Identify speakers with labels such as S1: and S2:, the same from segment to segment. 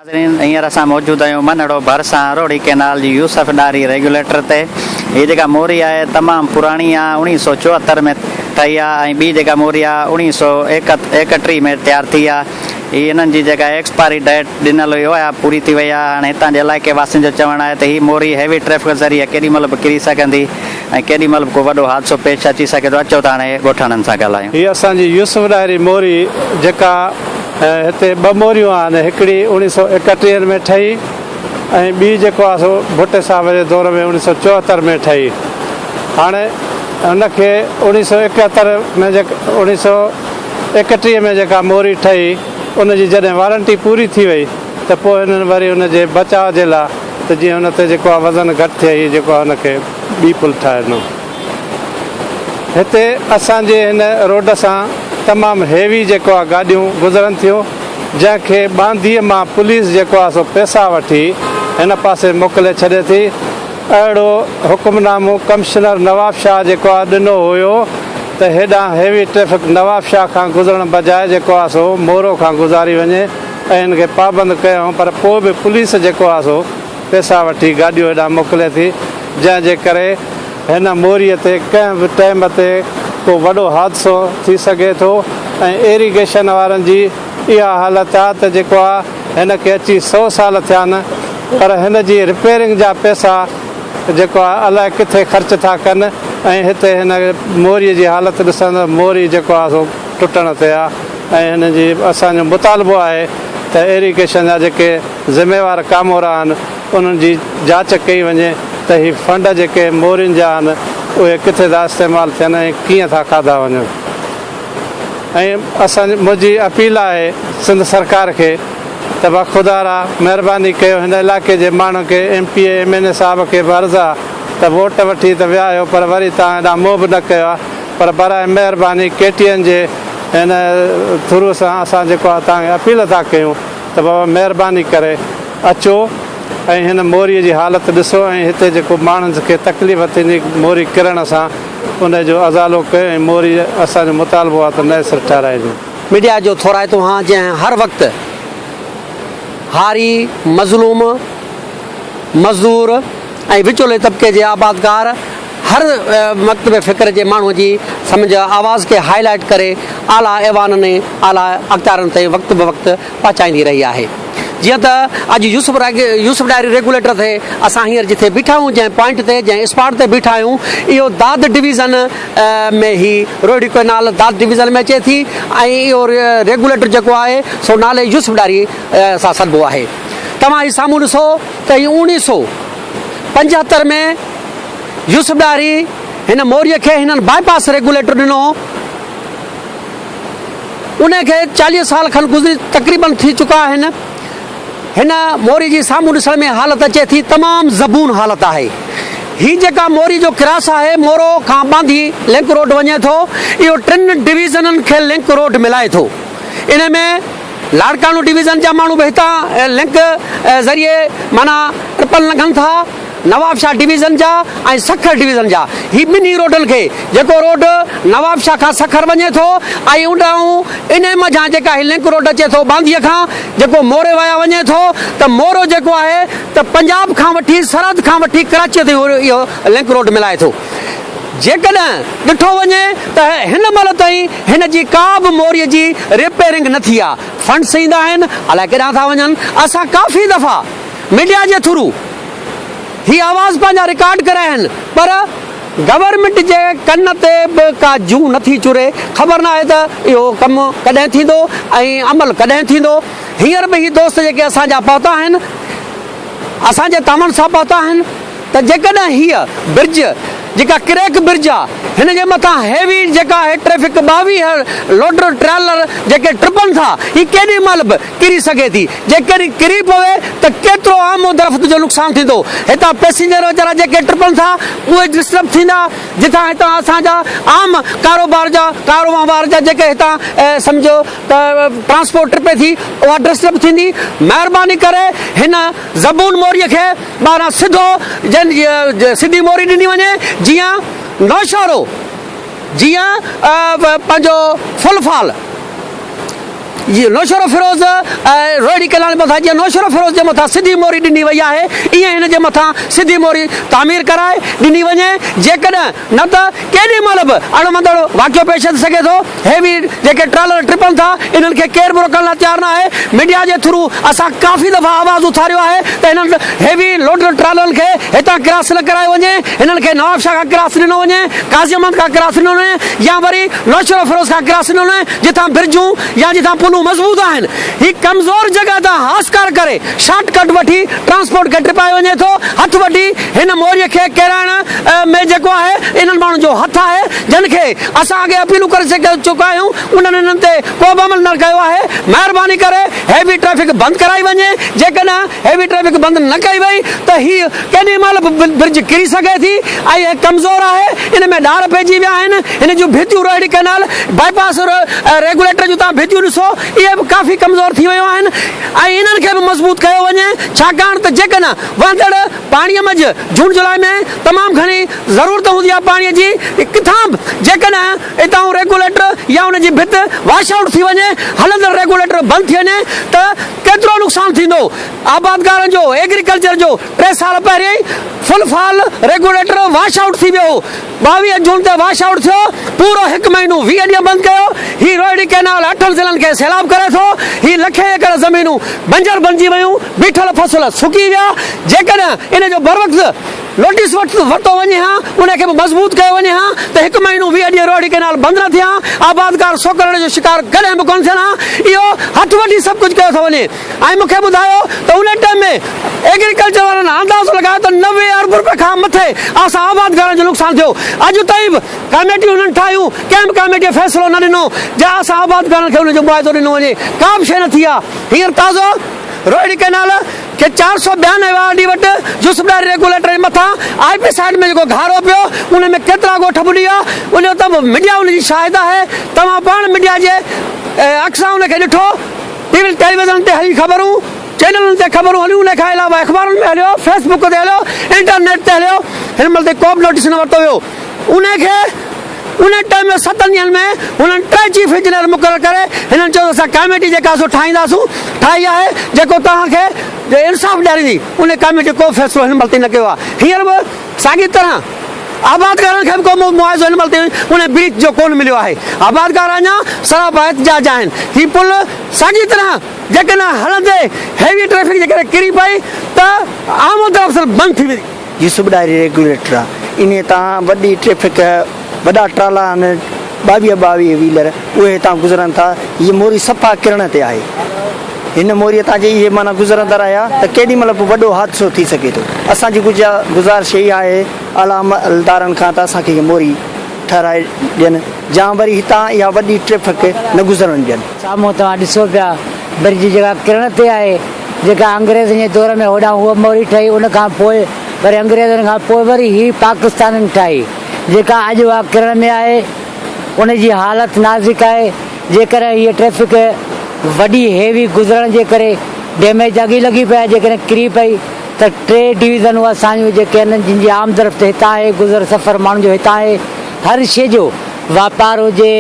S1: ناظرين هينئر اسان موجود آهيون منهڙو ڀرسان روهڙي ڪئنال جي يوسف ڏاهري ريگيوليٽر تي. هي جيڪا موري آهي تمام پراڻي آهي اوڻيهه سو چوهتر ۾ ٺهي آهي ۽ ٻي جيڪا موري آهي اوڻيهه سو ايڪٽيهه ۾ تيار ٿي آهي. هي انهن جي جيڪا ايڪسپائري ڊيٽ ڏنل هئي اها پوري ٿي وئي آهي. هاڻي هتان جي علائقي واسين جو چوڻ آهي ته هي موري هيوي ٽريفڪ ذريعي ڪيڏي مهل به ڪري سگهندي ۽ ڪيڏي مهل به ڪو وڏو حادثو پيش اچي سگهي ٿو. اچو ته هاڻي ڳوٺاڻن سان ڳالهايون.
S2: هي اسان جي يوسف ڏاهري موري جيڪا هتي ٻه موريون آهن، هڪڙي اوڻيهه سئو ايڪٽيهن ۾ ٺهي ۽ ٻي جيڪو آهي سو ڀٽي صاحب جي دور ۾ اوڻيهه سئو چوهتر ۾ ٺهي. هاڻي هن کي اوڻيهه سئو ايڪهتر ۾ جيڪا اوڻيهه سئو ايڪٽيهه ۾ جيڪا موري ٺهي ان جي جڏهن وارنٽي پوري ٿي وئي ته پوء هنن وري ان جي بچاء جي لاء ته جيئن هن تي جيڪو آهي وزن گهٽ ٿئي هي جيڪو آهي هن کي ٻي پل ٺاهي ڏنو. هتي اسان جي هن روڊ سان تمام هيوي جيڪو آ گاڏيون گذرن ٿيون جنهن کي ٻانڌيء مان پوليس جيڪو آ سو پئسا وٺي هن پاسي موڪلي ڇڏي ٿي. اهڙو حڪم نامو ڪمشنر نوابشاهه جيڪو آ ڏنو هيو ته هيڏانهن هيوي ٽريفڪ نوابشاهه کان گذرڻ بجاء جيڪو آ سو مورو کان گذاري وڃي ۽ هن کي پابند ڪيائون پر پوء به پوليس جيڪو آ سو پئسا وٺي گاڏيون هيڏانهن موڪلي ٿي جنهن جي ڪري هن موريء تي ڪنهن به ٽائيم تي ڪو وڏو حادثو ٿي سگهي ٿو ۽ ايريگيشن وارن جي اها حالت آ ته جيڪو آ هن کي اچي سئو سال ٿيا آهن پر هن جي رپيئرنگ جا پئسا جيڪو آ الائي ڪٿي خرچ ٿا ڪن ۽ هتي هن موريء جي حالت ڏسان ته موري جيڪو آ سو ٽٽڻ تي آ ۽ هن جي اسان جو مطالبو آهي ته ايريگيشن جا جيڪي ذميوار ڪامورا آهن انهن جي جاچ ڪئي وڃي ته هي فنڊ جيڪي مورين جا آهن اهي ڪٿي ٿا استعمال ٿين ۽ ڪيئن ٿا کاڌا وڃن ۽ اسان منهنجي اپيل آهي سنڌ سرڪار کي ته با خدارا مهرباني ڪيو هن علائقي جي ماڻهن کي M P A M N A صاحب کي به عرض آ ته ووٽ وٺي ته ويا آهيو پر وري توهان هيڏانهن منهن به نه ڪيو آ پر برائي مهرباني ڪي ٽي اين جي هن ٿرو سان اسان جيڪو آ توهان کي اپيل ٿا ڪيون ته بابا مهرباني ڪري اچو ۽ هن موريء جي حالت ڏسو ۽ هتي جيڪو ماڻهن کي تڪليف ٿيندي موري ڪرڻ سان انهي جو ازالو ڪيو ۽ موري اسان جو مطالبو آهي ته نئين سر ٺهرائجي.
S3: ميڊيا جو ٿورائتو هان جنهن هر وقت هاري، مظلوم، مزدور ۽ وچولي طبقي جي آبادگار هر مڪتب فڪر جي ماڻهو جي سمجهه آواز کي هائي لائيٽ ڪري اعليٰ ايوانن ۽ اعليٰ اختيارن تائين وقت به وقت پهچائيندي رهي آهي. جيئن ته اڄ يوسف يوسف ڏاهري ريگوليٽر تي اسان هينئر جٿي بيٺا آهيون جنهن پوائنٽ تي جنهن اسپاٽ تي بيٺا آهيون اهو داد ڊويزن ۾ هي روهڙي ڪئنال داد ڊويزن ۾ اچي ٿي ۽ اهو ريگوليٽر جيڪو آهي سو نالي يوسف ڏاهري سان سڏبو آهي. توهان هي سامهون ڏسو ته هي اوڻيهه سو 75 ۾ يوسف ڏاهري هن موريء کي هنن باء پاس ريگوليٽر ڏنو ان کي 40 سال کن گذري تقريبن ٿي چڪا آهن. هن موري جي سامهون ڏسڻ ۾ حالت اچي ٿي تمام زبون حالت آهي. هي جيڪا موري جو ڪراس آهي مورو کان ٻانڌي لنڪ روڊ وڃي ٿو اهو ٽن ڊويزنن کي لنڪ روڊ ملائي ٿو. ان ۾ لاڙڪاڻو ڊويزن جا ماڻهو به هتان لنڪ ذريعي معنيٰ ٽپل لنگهن ٿا. نوابشاهه ڊويزن جا ۽ سکر ڊويزن جا هي ٻنهي روڊن کي جيڪو روڊ نوابشاهه کان سکر وڃي ٿو ۽ انڏانهن انهي منجهان جيڪا هي لنڪ روڊ اچي ٿو ٻانڌيء کان جيڪو موري وايا وڃي ٿو ته مورو جيڪو آهي ته پنجاب کان وٺي سرحد کان وٺي ڪراچيء تائين اهو لنڪ روڊ ملائي ٿو جيڪڏهن ڏٺو وڃي ته هن مهل تائين هن جي ڪا به موري جي ريپيئرنگ نه ٿي آهي فنڊس ايندا آهن الائي ڪيڏانهن ٿا وڃن اسان ڪافي دفعا ميڊيا جي ٿرو هي آواز پنهنجا رڪارڊ ڪرايا آهن پر گورنمينٽ جي ڪن تي به ڪا جون نه ٿي چري، خبر ناهي ته اهو ڪم ڪڏهن ٿيندو ۽ عمل ڪڏهن ٿيندو، هينئر به هي دوست جيڪي اسان جا پهتا آهن اسان جي تعاون سان پهتا آهن ته جيڪڏهن هيء برج جيڪا ڪريڪ برج آ هن جي مٿان هيوي جيڪا آهي ٽريفڪ 22 لوڊر ٽرالر جيڪي ٽپن ٿا هي ڪيڏي مهل به ڪري سگهي ٿي جيڪڏهن ڪري پوي ته ڪيترو آمد رفت جو نقصان ٿيندو هتان پئسينجر ويچارا جيڪي ٽپن ٿا اهي ڊسٽرب ٿيندا جتان هتان اسان جا عام ڪاروبار جا ڪاروهنوار جا جيڪي هتان سمجهو ته ٽرانسپورٽ ٽپي ٿي اها ڊسٽرب ٿيندي مهرباني ڪري هن زبون موري کي ٻاهران سڌو جن سڌي موري ڏني وڃي جيئن نوشهرو جيئن پنهنجو ڦل فال. نوشهروفيروز روهڙي ڪئنال جي مٿان جيئن نوشهروفيروز جي مٿان سڌي موري ڏني وئي آهي ايئن هن جي مٿان سڌي موري تعمير ڪرائي ڏني وڃي جيڪڏهن نه ته ڪيڏي مهل به اڻوندڙ واقعو پيش اچي سگهي ٿو. هيوي جيڪي ٽرالر ٽپن ٿا انهن کي ڪير به روڪڻ لاء تيار نه آهي. ميڊيا جي ٿرو اسان ڪافي دفعا آواز اٿاريو آهي ته هنن هيوي لوڊر ٽرالرن کي هتان ڪراس نه ڪرايو وڃي، هنن کي نوابشاهه کان ڪراس ڏنو وڃي، قاضي احمد کان ڪراس ڏنو وڃي يا وري نوشهروفيروز کان ڪراس ڏنو وڃي جتان برجون يا جتان پلون مضبوط آهن. هي ڪمزور جڳهه تان هاسڪار ڪري شارٽ ڪٽ وٺي ٽرانسپورٽ کي ٽپايو وڃي ٿو. هٿ وڍي هن موريء کي ڪيرائڻ ۾ جيڪو آهي انهن ماڻهن جو هٿ آهي جن کي اسان اڳي اپيلون ڪري چڪا آهيون انهن انهن تي ڪو به عمل نه ڪيو آهي مهرباني ڪري هيوي ٽريفڪ بند ڪرائي وڃي جيڪڏهن هيوي ٽريفڪ بند نه ڪئي وئي ته هي ڪيڏي مهل به برج ڪري سگهي ٿي ۽ هي ڪمزور آهي ان ۾ ڏار پئجي ويا آهن هن جون ڀتيون روهڙي ڪئنال باء پاس ريگوليٽر جون توهان ڀتيون ڏسو اهي به ڪافي ڪمزور ٿي ويون آهن ۽ انهن کي به مضبوط ڪيو وڃي ڇاڪاڻ ته جيڪڏهن وهندڙ پاڻيء منجهه جون جولاء ۾ تمام گهڻي ضرورت هوندي آهي پاڻيء جي ڪٿان به جيڪڏهن اتان ريگوليٽر يا ان جي ڀت واش آئوٽ ٿي وڃي هلندڙ ريگوليٽر بند ٿي وڃي ته ڪيترو نقصان ٿيندو آبادگارن جو ايگريڪلچر جو ٽي سال پهرين full fall regulator wash out ٿي ويو هو 22 جون تي واش آئوٽ ٿيو، پورو هڪ مهينو 20 ڏينهن بند ڪيو، هي روهڙي ڪئنال اٺن ضلعن کي سيلاب ڪري ٿو، هي لکين ايڪڙ زمينون بنجر بڻجي ويون، بيٺل فصل سڪي ويا، جيڪڏهن ان جو بروقت نوٽيس ورتو وڃي ها، ان کي به مضبوط ڪيو وڃي ها ته هڪ مهينو 20 ڏينهن روهڙي ڪئنال بند نه ٿئي ها، آبادگار سوڪهڙي جو شڪار ڪڏهن به ڪونه ٿين ها، اهو هٿ وٺي سڀ ڪجهه ڪيو ٿو وڃي. ۽ مون کي ٻڌايو ته ان ٽائيم ۾ ايگريڪلچر وارن اندازو لڳايو ته 90 ارب روپين کان مٿي اسان آبادگارن جو نقصان ٿيو اڄ تائين به ڪاميٽيون هنن ٺاهيون ڪنهن به ڪاميٽي فيصلو نه ڏنو جا اسان آبادگارن کي ان جو معاوضو ڏنو وڃي ڪا به شيء نه ٿي آهي هينئر تازو روهڙي ڪئنال کي 492 وارڊي وٽ يوسف ڏاهري ريگوليٽر جي مٿان آء پي سائيڊ ۾ جيڪو گهارو پيو ان ۾ ڪيترا ڳوٺ ٻڏي ويا ان جو ته ميڊيا ان جي شاهد آهي توهان پاڻ ميڊيا جي اک سان ان کي ڏٺو ٽي وي ٽيليويزن تي هلي خبرون، چينلن تي خبرون هليون ان کان علاوه اخبارن ۾ هليو، فيس بڪ تي هليو، انٽرنيٽ تي هليو، هن مهل تائين ڪوبه نوٽيس نه ورتو ويو. ان کي ان ٽائيم ۾ ستن ڏينهن ۾ هنن ٽي چيف انجنيئر مقرر ڪري هنن چيو ته اسان ڪاميٽي جيڪا سو ٺاهينداسون ٺاهي آهي جيڪو توهان کي انصاف ڏياريندي ان ڪاميٽي ڪو فيصلو هن مهل تائين نه ڪيو آهي هينئر به ساڳي طرح آبادگارن کي به ڪو معاوضو هن مهل تائين ان بريچ جو ڪونه مليو آهي. آبادگار اڃا سراپا احتجاج آهن. هي پل ساڳي طرح جيڪڏهن هلندي هيوي ٽريفڪ جي ڪري ڪري پئي ته آمد رفت بند ٿي ويندي.
S4: يوسف ڏاهري ريگيوليٽر آ انهي تان وڏي ٽريفڪ وڏا ٽرالا آهن ٻاويهه ٻاويهه ويلر اهي هتان گذرن ٿا هي موري صفا ڪرڻ تي آهي هن موريء تان جي اهي معنيٰ گذرندا رهيا ته ڪيڏي مهل به وڏو حادثو ٿي سگهي ٿو. اسان جي گذارش اها آهي اعليٰ عملدارن کان ته اسان کي هيء موري ٺهرائي ڏين يا وري هتان اها وڏي ٽريفڪ نه گذرڻ ڏين.
S5: سامهون توهان ڏسو پيا برج جيڪا ڪرڻ تي آهي جيڪا انگريزن جي دور ۾ هوڏانهن هوء موري ٺهي ان کان پوء وري انگريزن کان پوء وري هي پاڪستانين ٺاهي جيڪا اڄ اها ڪرڻ ۾ آهي ان جي حالت نازڪ آهي جيڪڏهن هيء ٽريفڪ وڏي هيوي گذرڻ جي ڪري ڊيميج اڳ ئي لڳي پئي آهي جيڪڏهن ڪري پئي ته ٽي ڊويزنون اسان جون جيڪي آهن جن جي آمد رفت هتان آهي گذر سفر ماڻهن جو هتان آهي هر شيء جو واپار هجي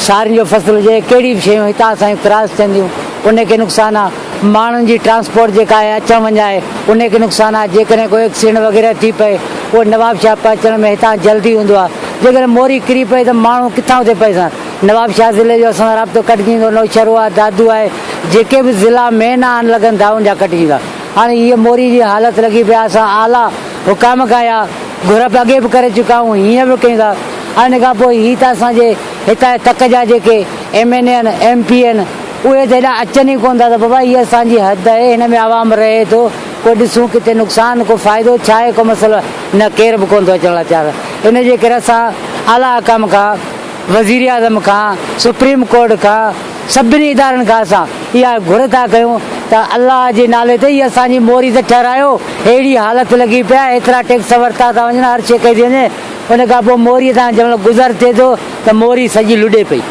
S5: سارين جو فصل هجي ڪهڙي به شيون هتان اسان جون ڪراس ٿين ٿيون ان کي نقصان آهي ماڻهن جي ٽرانسپورٽ جيڪا آهي اچڻ وڃ آهي ان کي نقصان آهي جيڪڏهن ڪو ايڪسيڊنٽ وغيره ٿي پئي اهو نوابشاهه پهچڻ ۾ هتان جلدي هوندو آهي جيڪڏهن موري ڪري پئي ته ماڻهو ڪٿان اتي پهچن نوابشاهه ضلعي جو اسان سان رابطو ڪٽجي ويندو، نوشهرو آهي، دادو آهي، جيڪي به ضلعا مين آهن لڳن ٿا ان جا ڪٽجي ويندا. هاڻي هيء موري جي حالت لڳي پئي آهي، اسان اعليٰ حڪام کان اها گهر به اڳي به ڪري چڪا آهيون، هينئر به ڪيون ٿا ۽ ان کان پوء هي ته اسان جي هتان جي تڪ جا جيڪي ايم اين اي آهن، ايم پي اي آهن، اهي ته هيڏانهن اچن ئي ڪونه ٿا ته بابا هيء اسان جي حد آهي، هن ۾ عوام رهي ٿو، ڪو ڏسون ڪٿي نقصان، ڪو فائدو، ڇا آهي ڪو مسئلو آهي، نه ڪير به ڪونه ٿو اچڻ لاء تيار. ان جي ڪري اسان اعليٰ حڪام کان. وزيراعظم کان، سپريم ڪورٽ کان، سڀني ادارن کان اسان اها گهر ٿا ڪيون ته الله جي نالي تي هي اسان جي موري ته ٺهرايو، اهڙي حالت لڳي پئي آهي، ايترا ٽيڪس ورتا ٿا وڃن، هر شيء ڪئي ٿي وڃي، ان کان پوء موريء تان جنهن مهل گذر ٿئي ٿو ته موري سڄي لڏي پئي،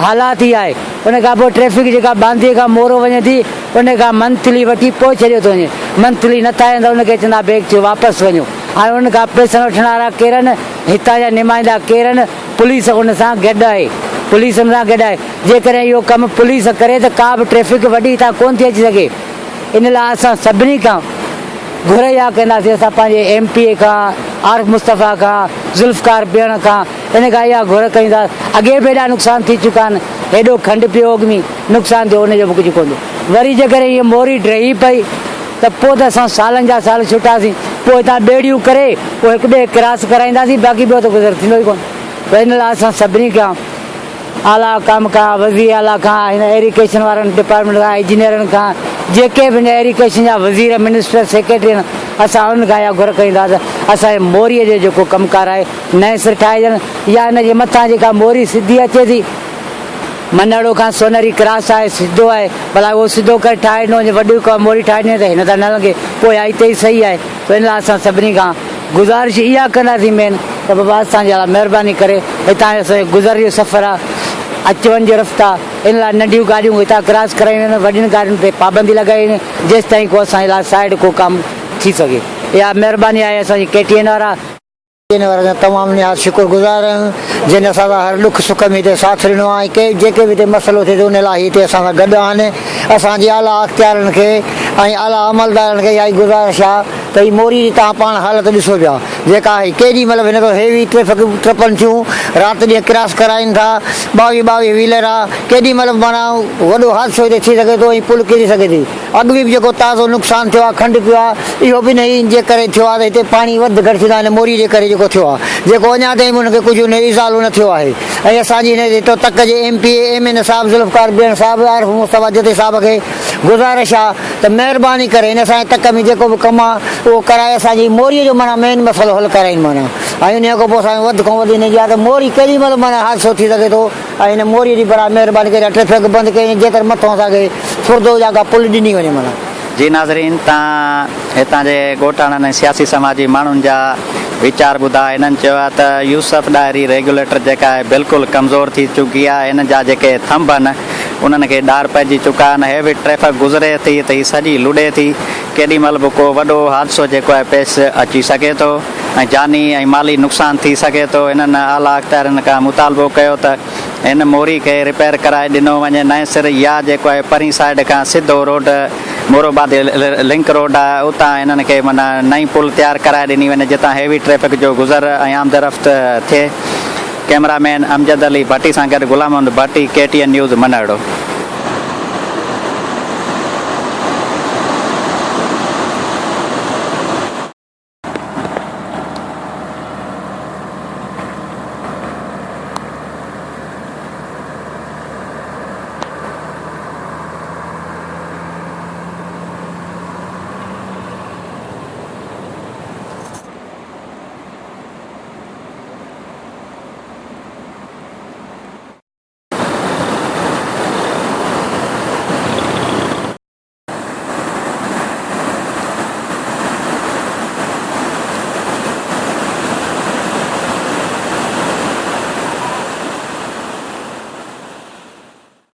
S5: حالات هي آهي، ان کان پوء ٽريفڪ جيڪا ٻانڌيء کان مورو وڃي ٿي، ان کان منٿلي وٺي پوء ڇڏيو ٿو وڃي، منٿلي نٿا ڏين ته ان کي چوندا بيگ ٿيو واپس وڃو، هاڻي انهن کان پئسن وٺڻ وارا ڪير آهن، هتان جا نمائندا ڪير آهن، پوليس ان سان گڏ آهي. پوليس ان سان گڏ آهي. جيڪڏهن اهو ڪم پوليس ڪري ته ڪا به ٽريفڪ وڏي هتان ڪونه ٿي اچي سگهي. ان لاء اسان سڀني کان گهر اها ڪنداسين اسان پنهنجي ايم پي اي کان، عارف مصطفيٰ کان، ذوالفقار بيڻ کان ان کان اها گهر ڪيون ٿا اڳي به ايڏا نقصان ٿي چڪا آهن هيڏو کنڊ پيو اڳ ۾ نقصان ٿيو ان جو به ڪجهه ڪونه ٿيو وري جيڪڏهن هيء موري ڊهي پئي ته پوء ته اسان سالن جا سال ڇٽاسين پوء هتان ٻيڙيون ڪري پوء هڪ ٻئي ڪراس ڪرائينداسين باقي ٻيو ته گذر ٿيندو ئي ڪونه ته ان لاء اسان سڀني کان اعليٰ حڪام کان، وزير اعليٰ کان، هن ايريگيشن وارن ڊپارٽمينٽ کان، انجنيئرن کان، جيڪي به هن ايريگيشن جا وزير، منسٽر، سيڪريٽري آهن، اسان انهن کان اها گهر ڪيون ٿا ته اسان جي موريء جو جيڪو ڪم ڪار آهي، نئين سر ٺاهجن يا ان جي مٿان جيڪا موري سڌي اچي ٿي، منهڙو کان سونهري ڪراس آهي، سڌو آهي، ڀلا اهو سڌو ڪري ٺاهي ڏنو وڃي، وڏي ڪا موري ٺاهي ڏني ته هن تان نه لنگهي، پوء اها هتي ئي صحيح آهي، ته ان لاء اسان سڀني کان گذارش اها ڪنداسين مين ته بابا اسان جي لاء مهرباني ڪري هتان جو اسان جو گذر جو سفر آ اچ وڃ جو رستا ان لاء ننڍيون گاڏيون هتان ڪراس ڪرايون وڃن وڏين گاڏين تي پابندي لڳائي وڃي جيستائين ڪو اسان جي لاء سائيڊ ڪو ڪم ٿي سگهي اها مهرباني آهي اسان جي ڪي ٽي اين وارا.
S6: ڪي ٽي اين وارا جا تمام نهايت شڪر گذار آهيون جن اسان سان هر ڏک سک ۾ هتي ساٿ ڏنو آهي ۽ جيڪي به هتي مسئلو ٿئي ٿو ان لاء هي هتي اسان سان گڏ آهن اسان جي اعليٰ اختيارن کي ۽ اعليٰ عملدارن کي اها ئي گذارش آهي ته هي موري جي توهان پاڻ حالت ڏسو پيا جيڪا آهي ڪيڏي مهل به هن کان هيوي ٽريفڪ ٽپن ٿيون رات ڏينهن ڪراس ڪرائين ٿا ٻاويهه ٻاويهه ويلر آ ڪيڏي مهل به معنيٰ وڏو حادثو هتي ٿي سگهي ٿو ۽ پل ڪري سگهي ٿي اڳ ۾ به جيڪو تازو نقصان ٿيو آ کنڊ پيو آ اهو به انهي جي ڪري ٿيو آ ته هتي پاڻي وڌ گهٽ ٿيندو آ هن موري جي ڪري جيڪو ٿيو آ جيڪو اڃا تائين به ان کي ڪجهه ان ازالو نه ٿيو آهي ۽ اسان جي هن هتو تڪ جي M P A M N A صاحب ذوالفقار بيڻ صاحب عارف مصطفيٰ جتوئي صاحب کي گذارش آ ته مهرباني ڪري هن اسان جي تڪ ۾ جيڪو به ڪم آ اهو ڪرائي اسان جي موري جو معنيٰ مين مسئلو حل ڪرائين معنيٰ ۽ انهي کان پوء اسان وڌ کان وڌ هن جي آ ته موري ڪيڏي مهل معنيٰ حادثو ٿي سگهي ٿو ۽ هن موري جي براء مهرباني ڪري ٽريفڪ بند ڪئي وڃي جيتر مٿو اسان کي ڦردو جا ڪا پل ڏني وڃي معنيٰ.
S1: جي ناظرين تان هتان جي ڳوٺاڻن ۽ سياسي سماجي ماڻهن جا ويچار ٻڌا هنن چيو آهي ته يوسف ڏاهري ريگيوليٽر جيڪا آهي بلڪل ڪمزور ٿي چڪي آهي هن جا جيڪي ٿنڀ آهن انهن کي ڏار پئجي چڪا آهن هيوي ٽريفڪ گذري ٿي ته هي سڄي لڏي ٿي ڪيڏي مهل به ڪو وڏو حادثو جيڪو آهي پيش اچي سگهي ٿو ۽ جاني ۽ مالي نقصان ٿي سگهي ٿو هنن اعليٰ اختيارين کان مطالبو ڪيو ته هن موري کي رپيئر ڪرائي ڏنو وڃي نئين سر يا جيڪو آهي پرين سائيڊ کان سڌو روڊ مورو-بادي لنڪ روڊ آهي اتان هنن کي معنيٰ نئين پل تيار ڪرائي ڏني وڃي جتان هيوي ٽريفڪ جو گذر ۽ آمدرفت ٿئي. ڪئميرا مين امجد علي ڀٽي سان گڏ Ghulam Muhammad Bhatti, K T N news, Manhro.